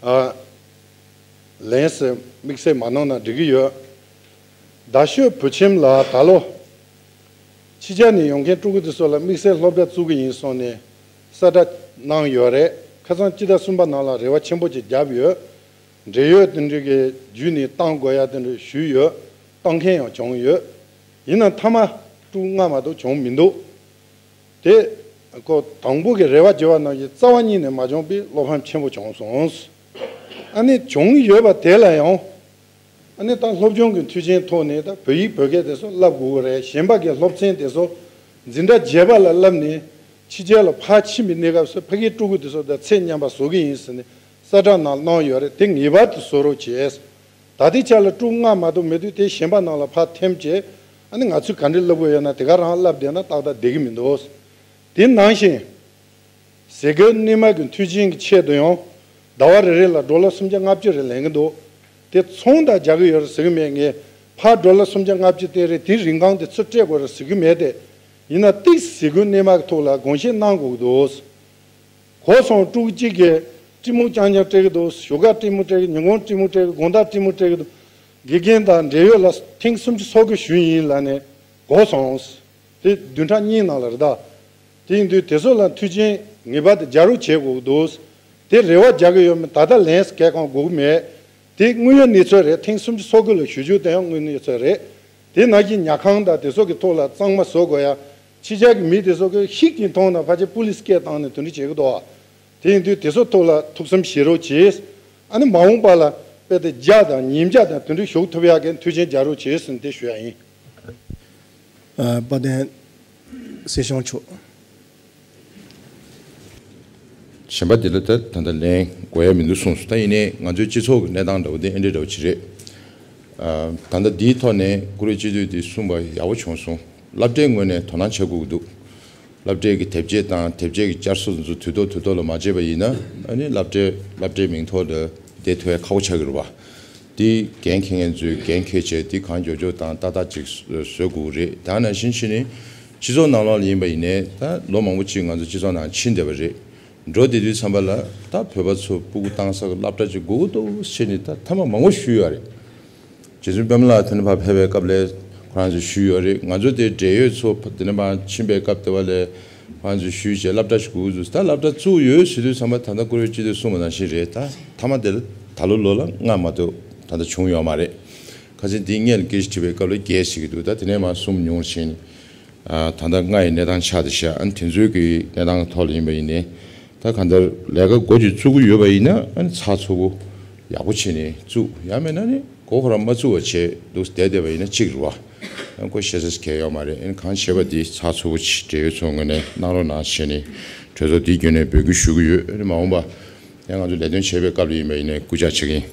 ཨ། ལན་ཟེར་དམིགས་བསལ་མ་གནང་ན་འགྲིག་གི་ཡོད། རྡ་ཤོད་བོད་ཁྱིམ་ལ་ད་ལོ་ཕྱི་རྒྱལ་ནས་ཡོང་མཁན་ཕྲུ་གུ་དེ་ཚོ་ལ་དམིགས་བསལ་སློབ་གྲྭ་བཙུགས་ཀྱི་ཡིན་གསུངས་ནས་གསལ་བསྒྲགས་གནང་ཡོད་རེད། ཁ་སང་སྤྱི་ཟླ་གསུམ་པ་ནང་ལ་རེ་བ་ཆེན་པོ་ཅིག་བརྒྱབ་ཡོད། འབྲེལ་ཡོད་དེ་འདྲ་གི་བརྒྱུད་ནས་བཏང་དགོས་ཡ་དེ་འདྲ་ཞུས་ཡོད། བཏང་མཁན་ཡང་བྱུང་ཡོད། ཡིན་ནའང་མཐའ་མ་ཕྲུ་གུ་ལྔ་མ་གཏོགས་བྱུང་མི་འདུག་དེ་ཁོ་དང་པོ་གི་རེ་བ་བརྗེ་བ་ནང་བཞིན་རྩ་བ་ཉིད་ནས་མ་བྱུང་བས་བློ་ཕམ་ཆེན་པོ་བྱུང་སོང་། ཨ་ནི་བྱུང་ཡོད་པ་དེ་ལ་ཡང་། ཨ་ནི་ད་སློབ་སྦྱོང་གི་མཐུན་རྐྱེན་ཐོག་ནས་ད་བོད་ཡིག་བོད་སྐད་དེ་ཚོ་བསླབ་དགོས་ཀྱི་རེད། གཞན་པ་གི་སློབ་ཚན་དེ་ཚོ་འཛིན་གྲྭ་བརྒྱད་པ་ལ་བསླབས་ནས་ཕྱི་རྒྱལ་ལ་ཕར་ཕྱིན་པའི་གནས་སྐབས་སུ་ཕ་གིའི་ཕྲུ་གུ་དེ་ཚོ་དང་ཚད་མཉམ་པ་བཟོ་གི་ཡིན་ཟེར་ནས་གསལ་བསྒྲགས་ནང་གནང་ཡོད་རེད། དེ་ངེས་པར་དུ་བཟོ་རོགས་བྱས། ད་ལྟའི་ཆ་ལ་ཕྲུ་གུ་ལྔ་མ་གཏོགས་མེད་དུས་དེ་གཞན་པ་ནང་ལ་ཕར་འཐེན་བྱས། ཨ་ནི་ང་ཚོས་ག་འདྲས་བསླབ་དགོས་ཡོད་ན་དེ་ག་རང་བསླབ་བསྡད་ན་ཏག་ཏག་བསྡད་ཀྱི་མི་འདུག་དེ་ནང་བཞིན་ཟས་གོས་གནས་མལ་གྱི་མཐུན་རྐྱེན་གྱི་ཆེད་དུ་ཡང་ཟླ་བ་རེ་རེ་ལ་ཌོ་ལར་སུམ་བརྒྱ་ལྔ་བཅུ་རེ་ལེན་གྱི་འདུག་དེ་ཚོང་དང་རྒྱག་གི་ཡོད་རེད་ཟེར་གྱི་མེད། ངས་ཕར་ཌོ་ལར་སུམ་བརྒྱ་ལྔ་བཅུ་སྟེར་རེད། དེའི་རིན་གོང་དེ་ཚུར་སྤྲད་དགོས་རེད་ཟེར་གྱི་མེད་དེ། ཡིན་ན་ཏིག་ཟས་གོས་གནས་མལ་གྱི་ཐོག་ལ་དགོངས་བཞེས་གནང་དགོས་ཀྱི་འདུག་གོ་སོང་། ཕྲུ་གུ་གཅིག་གིས་སྤྲི་མོ་རྐྱང་རྐྱང་སྤྲད་ཀྱི་འདུག་ཞོགས་ཀ་སྤྲི་མོ་སྤྲད་ཀྱི། ཉིན་གུང་སྤྲི་མོ་སྤྲད་ཀྱི། དགོང་དག་སྤྲི་མོ་སྤྲད་ཀྱི་འདུག་དགེ་རྒན་དང་འབྲེལ་ཡོད་ལ་ཐེངས་སུམ་ཅུ་སོ་དགུ་ཞུས་ཡིན་ལབ་ནས་གོ་སོང་། དེ་བདུན་ཕྲག་གཉིས་ནང་ལ་རེད་ད། དེ་ཡིན་དུས་དེ་ཚོ་ལ་མཐུན་རྐྱེན་ངེས་པར་དུ་རྒྱག་རོགས་བྱེད་དགོས་ཀྱི་འདུག་དེ་རེ་བ་རྒྱག་གི་ཡོད་མེད་ད་ལྟ་ལན་གང་དགོས་ཀྱི་མེད། དེ་དངོས་ཡོད་གནས་ཚུལ་རེད། ཐེངས་སུམ་ཅུ་སོ་དགུ་ལ་ཞུ་རྒྱུ་དེ་ཡང་དངོས་གནས་གནས་ཚུལ་རེད། དེ་ནང་བཞིན་ཉལ་ཁང་དང་དེ་ཚོ་གི་ཐོག་ལ་གཙང་མ་བཟོ་དགོས་ཡ། ཕྱི་རྒྱལ་གྱི་མི་དེ་ཚོ་གི་ཤིག་ཅིག་མཐོང་ན་ཕལ་ཆེར་པུ་ལིས་སྐད་བཏང་ནས་དེ་འདྲ་བྱེད་ཀྱི་འདུག་ཨ། དེ་ཡིན་དུས་དེ་ཚོ་ཐོག་ལ་ཐུགས་བསམ་བཞེས་རོགས་གྱིས། ཨ་ནི་མ་འོངས་པ་ལ་དཔེ་དེ་བརྒྱ་དང་ཉིས་བརྒྱ་དང་དེ་འདྲ་ཞུགས་ཐུབ་ཡག་གི་མཐུན་རྐྱེན་སྦྱར་རོགས་གྱིས་ཟེར་ནས་དེ་ཞུ་ཡ་ཡིན། ཨ། དཔལ་ལྡན་སྲིད་སྐྱོང་མཆོག་གཞན་པ་དེ་ལ་ད་ད་ལྟ་ལན་དགོས་ཡ་མི་འདུག་གསུངས་སོང་། ད་ཡིན་ནའི་ང་ཚོའི་སྤྱི་ཚོགས་ཀྱི་གནས་སྟངས་འདྲ་བོ་དེ་ཨེ་འདྲ་འདྲ་བོ་ཅིག་རེད། ཨ། ད་ལྟ་འདིའི་ཐོག་ནས་བཀུར་འོས་སྤྱི་འཐུས་དེ་གསུངས་པ་ཡག་པོ་བྱུང་སོང་། སློབ་གྲྭའི་ངོས་ནས་དོ་སྣང་བྱེད་དགོས་ཀྱི་འདུག་སློབ་གྲྭའི་གི་དེབ་སྐྱེལ་དང་དེབ་སྐྱེལ་གི་བསྐྱར་གསོ་དེ་ཚོ་དུས་ཐོག་དུས་ཐོག་ལ་མ་བྱས་པ་ཡིན་ན། ཨ་ནི་སློབ་གྲྭའི་སློབ་གྲྭའི་མིང་ཐོག་ལ་བསྡད་ཐུབ་ཡ་ཁག་པོ་ཆགས་ཀྱི་རེད་བ། དེ་འགན་འཁྱེར་མཁན་ཚོས་འགན་འཁྱེར་བྱས་དེ་གང་མགྱོགས་མགྱོགས་དང་ཏག་ཏག་ཅིག་བཟོ་དགོས་རེད། ད་ནང་བཞིན་བྱས་ནས་སྤྱི་ཚོགས་ནང་ལོགས་ལ་ཡིན་པ་ཡིན་ནའི་ད་ལོ་མང་པོ་ཅིག་ང་ཚོ་སྤྱི་ཚོགས་ནང་ཕྱིན་བསྡད་པ་རེད། འགྲོ་བསྡད་དུས་ཙམ་པ་ལ་ད་བོད་པ་ཚོ་སྤུ་གུ་བཏང་ས་གི་སློབ་གྲྭ་ཅིག་དགོས་ཀྱི་འདུག་བྱས་ནས་ད་ཐེངས་མ་མང་པོ་ཞུས་ཡོད་རེད། རྗེ་བཙུན་པདྨ་ལགས་དེ་ནས་ཕར་ཕེབས་པའི་སྐབས་ལ་ཁོ་རང་ཚོས་ཞུས་ཡོད་རེད། ང་ཚོ་དེ་འབྲེལ་ཡོད་ཚོ་དེ་ནས་ཕར་ཕྱིན་པའི་སྐབས་དེ་བ་ལ་ཁོ་རང་ཚོས་ཞུས་བྱས་སློབ་གྲྭ་ཞིག་དགོས་འདུག་ད་སློབ་གྲྭ་བཙུགས་ཡོད་ཟེར་དུས་ཙམ་པ་ད་ལྟ་བཀུར་འོས་སྤྱི་འཐུས་གསུངས་པ་ནང་བཞིན་རེད། ད་མཐའ་མ་དེ་ལ་ད་ལོ་ལོ་ལ་ལྔ་མ་གཏོགས་ད་ལྟ་བྱུང་ཡོད་མ་རེད། ཁ་སང་འདི་སྔོན་ལ་སྐད་ཆ་དྲིས་པའི་སྐབས་ལ་བརྒྱད་ཟེར་གྱི་འདུག་ད་དེ་ནས་མར་གསུམ་ཉུང་ཕྱིན། ཨ། ད་ལྟ་ལྔ་ཡི་གནས་སྟངས་ཆགས་བསྡད་ཤག་ཨ་ནི་དེ་ཚོའི་གི་གནས་སྟངས་ཐོག་ལ་ཡིན་པ་ཡིན་ནའི་ད་གང་ལྟར་ལས་ཀ་འགོ་ཅིག་བཙུགས་ཀྱི་ཡོད་པ་ཡིན་ན་ཨ་ནི་ཚགས་ཚུད་པོ་ཡག་པོ་བྱས་ནས་བཙུགས། ཡང་མིན་ན་ནི་མགོ་ཁོ་རང་མ་བཙུགས་པ་བྱས་འདུག་བསྡད་བསྡད་པ་ཡིན་ན་གཅིག་རེད་བ། ཨ་ནི་ཁོ་བཤད་ས་གང་ཡང་ཡོད་མ་རེད། ཨ་ནི་གང་བྱས་པ་དེ་ཚགས་ཚུད་པོ་ཅིག་འབྲེལ་ཡོད་ཚོ་ངོས་ནས་གནང་རོགས་གནང་བྱས་ནས་གྲོས་ཚོགས་འདིའི་བརྒྱུད་ནས་འབོད་སྐུལ་ཞུ་གི་ཡོད། ཨ་ནི་མ་འོངས་པ་ཡང་ང་ཚོ་ལས་དོན་བྱེད་པའི་སྐབས་ལ་ཡིན་པ་ཡིན་ནའི་སྐུལ་ལྕག་བྱེད་ཀྱི་ཡིན།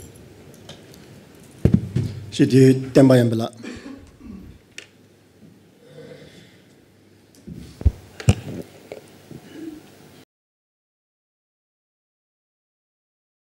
སྤྱི་འཐུས་བསྟན་པ་ཡར་འཕེལ་ལགས།